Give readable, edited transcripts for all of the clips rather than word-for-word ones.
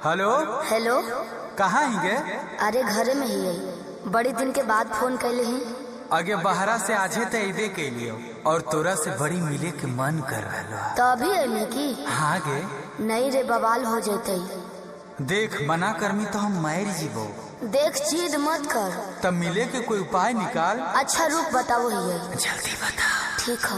Hello. Hello. कहाँ ही गे? अरे घरे में ही है, बड़ी दिन के बाद फोन कैले ही। आगे बहरा से आजे तो अबे कैलियो और तोरा से बड़ी मिले के मन कर रहा। तो अभी अली की? हाँ गे। नहीं रे, बवाल हो जतई। देख मना करमी तो हम मर जीबो। देख जिद मत कर। तब मिले के कोई उपाय निकाल। अच्छा रुक बताओ ही है। जल्दी बता। ठीक है।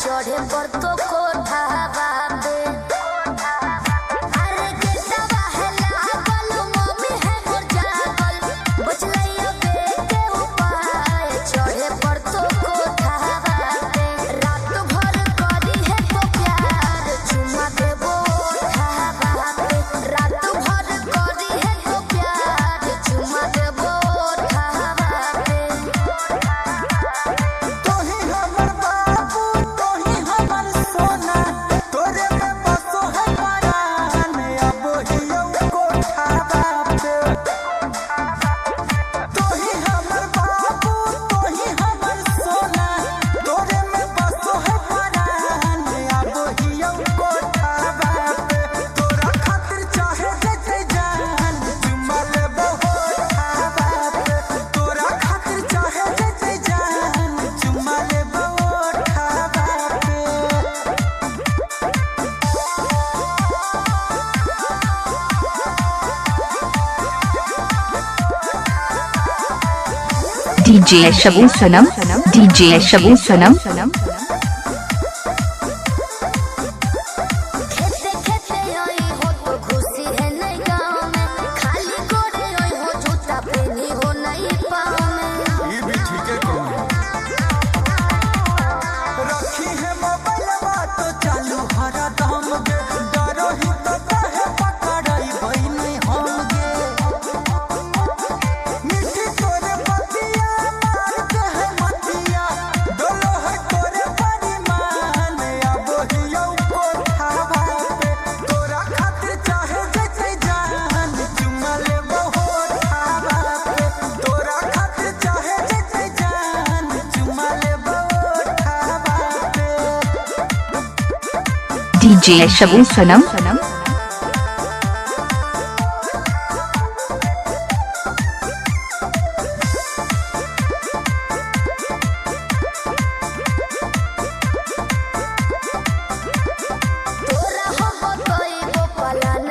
चढ़े पर तो कोठा बापे। अरे गेटवा है लागल, मम्मी है मोर जागल, बचलैया बे के उपाय। चढ़े पर तो कोठा बापे, रात भर करी है तो प्यार, चुमा देबो ओठा बापे। रात भर करी है तो प्यार, चुमा देबो ओठा बापे। तोही हमर बाबू, तोही हमर सोना, तोरे में बसो है परान, अब हियौ कोठा बापे। तोही हमर बाबू, तोही हमर सोना, तोरे में बसो है परान, अब हियौ कोठा बापे। तोरा खातिर चाहे जते जान, चुमा लेबो होठा बापे। तोरा खातिर चाहे जते जान, चुमा लेबो होठा बापे। DJ Shabu Sanam, DJ Shabu Sanam, खेते खेते आई हो तो खुशी है नहीं गाँव में, खाली गोड़े आई हो जूता पहनी हो नहीं पाँव में। ये भी ठीक है कौन रखी है मोबाइलवा तो चालू हरा दम गे, डरो ही तो काहे पकड़ई बइनी हम गे। मीठी तोरे बतिया मार के है मतिया, डोलो है तोरे परिमान, अब हियौ कोठा बापे। तोरा खातिर चाहे जते जान, चुमा लेबो होठा बापे। तोरा खातिर चाहे जते जान, चुमा लेबो होठा बापे। DJ Shabu Sanam, तोरा हो बतइबो पलान